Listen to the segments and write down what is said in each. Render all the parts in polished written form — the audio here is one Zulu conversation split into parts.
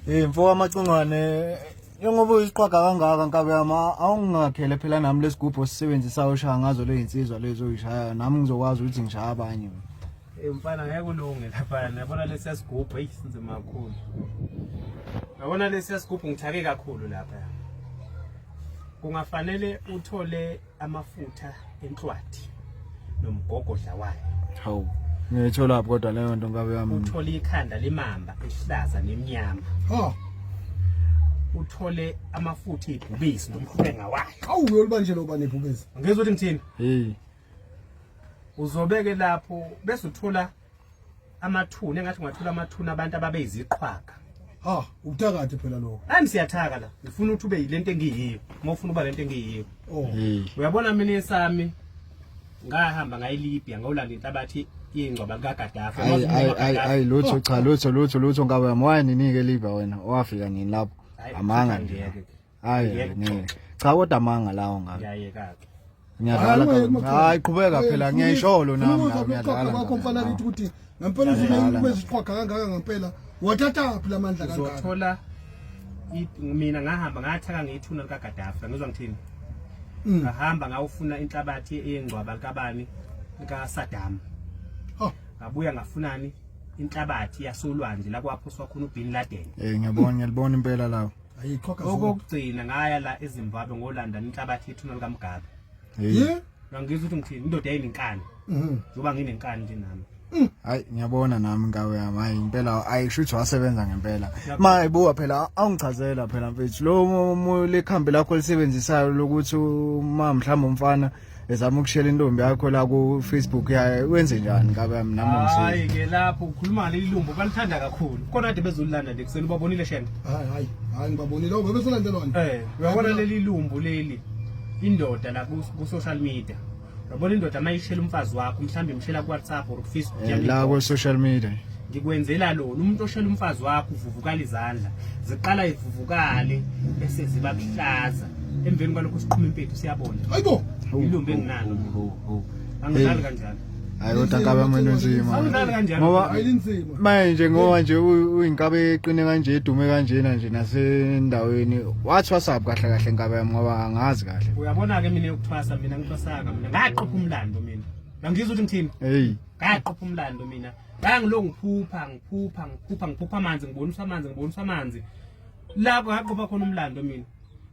Hey mfo wamacingwane, njengoba uyisiqwaga kangaka nkabe yami, awungingakhele phela nami lesigubhu osisebenzisayo oshaya ngazo lezinsizwa lezo oyishayayo, nami ngizokwazi ukuthi ngishaya abanye. Hey mfana, ngeke ulunge lapha. Yabona lesiya sigubhu, eyi, sinzima kakhulu. Yabona lesiya sigubhu, ngithake kakhulu lapha. Kungafanele uthole amafutha enhlwathi nomgogodla wayo. Hawu. Ngiyitholaphi kodwa leyo nto, nkabe yami? Uthole ikhanda lemamba ehlaza nemnyama. Ha. Uthole amafutha ibhubesi nomhlenga wayo. Awu, uyolibanje lo bani ibhubesi? Ngizwe ukuthi ngithini? Hey. Uzobeke lapho bese uthola amathuna, engathi ungathola amathuna abantu ababeyiziqhwaga. Ha, ubuthakathi phela lokho. Hayi, siyathaka la. Ngifuna ukuthi ube yilento engiyiyo. Uma ufuna uba lento engiyiyo. Oh. Hey. Uyabona mina esami ngahamba ngayiLibya ngawulanda inhlabathi yengcwaba likaGaddafi. Ayi ayi ayi ayi, lutho, cha, lutho lutho lutho, nkabe yami. Wayeninike Libya wena? Wafika nini lapho? Amanga nje. Hayi, ngeke. Cha, kodwa amanga lawo ngabe. Ngiyayeka ke. Ngiyadlala. Hayi, kabi. Hayi, qhubeka phela, ngiyayisholo nami Ufuna nami ngiyadlala. kwakho mfana nami. kithi ukuthi ngempela Ngiyadlala. uzobe isiqhwaga kangaka ngempela. Wathathaphi lamandla kangaka? Uzothola mina ngahamba ngathaka ngethuna likaGaddafi. Ngizwa ngithini? Ngahamba ngawufuna inhlabathi eyengcwaba likabani, lika Saddam. Ha. Ngabuya ngafunani inhlabathi yasolwandle la kwaphoswa khona uBin Laden. Eh, ngiyabona, ngiyalibona impela lawo. Ayiqhwaga zonke. Okokugcina ngaya la eZimbabwe ngolanda inhlabathi yethuna likaMugabe. Hey. Ye? Ngangizwa ukuthi ngithini, indoda yayinenkani. Njengoba nginenkani nje nami. Hayi, ngiyabona nami, nkabe yami. Hayi impela, ayisho ukuthi wasebenza ngempela. Maye buka phela, awungichazela phela mfethu, lo lekhambi lakho lisebenzisayo lokuthi uma mhlawumbe umfana ezama ukushela intombi yakho la ku Facebook yayo, wenze njani, nkabe yami, nami ngisize? Hayi ke, lapho ukhuluma ngaleli lumbo balithanda kakhulu. Khona kade bezolilanda nje kuseni, ubabonile shena. Hayi hayi hayi, ngibabonile. Oh, bebesolandelwana. Eh, uyabona leli lumbu leli, indoda la ku social media. Uyabona indoda mayishela umfazi wakho, mhlawumbe imshela ku WhatsApp or ku Facebook. La ku social media. Ngikwenzela lona, umuntu oshela umfazi wakho uvuvukala izandla, ziqala ivuvukale bese ziba buhlaza. Emveni kwalokho siqhuma impethu, siyabona. Hayibo. Ilumbu enginalo. Angidlali kanjalo. Hayi kodwa nkabe yami, nzima. Angidlali kanjalo. Ngoba Ayilinzima. manje ngoba nje uyinkabe eqine kanje, edume kanjena nje nasendaweni, wathi WhatsApp kahle kahle, nkabe yami, ngoba angazi kahle. Uyabona ke mina yokuthwasa, mina ngithwasanga mina, ngaqopha umlando mina. Ngangizwa ukuthi ngithini? Hey. Ngaqopha umlando mina. Ngangilo ngiphupha ngiphupha ngiphupha ngiphupha amanzi, ngibonisa amanzi, ngibonisa amanzi. Lapho ngaqopha khona umlando mina.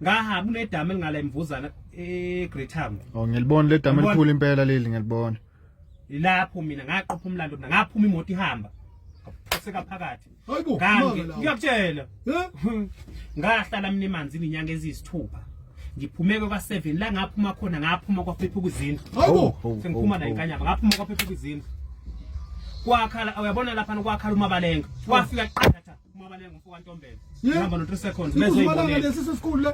Ngahamba unedamu elingala imvuzana eGreat. Oh, ngiyalibona le damu Uyabona? elikhulu impela leli, ngiyalibona. Lapho mina ngaqopha umlando mina, ngaphuma imoto ihamba. Ngaphoseka phakathi. Hayibo. Ngange Manga lawo. ngiyakutshela. Eh? Ngahlala mina emanzini inyanga eziyisithupha. Ngiphumeke kwa7 la ngaphuma khona, ngaphuma kwaphepha izindlu. Hayibo. Oh, Sengiphuma oh, la oh. inkanyamba, ngaphuma kwaphepha izindlu. Kwakhala, uyabona lapha kwakhala umabalenga. Wafika qathatha umabalenga umfo kaNtombela. Yeah. Ngihamba no 3 seconds Ikuzimalanga bezoyibonela. lesi sesikhulu le.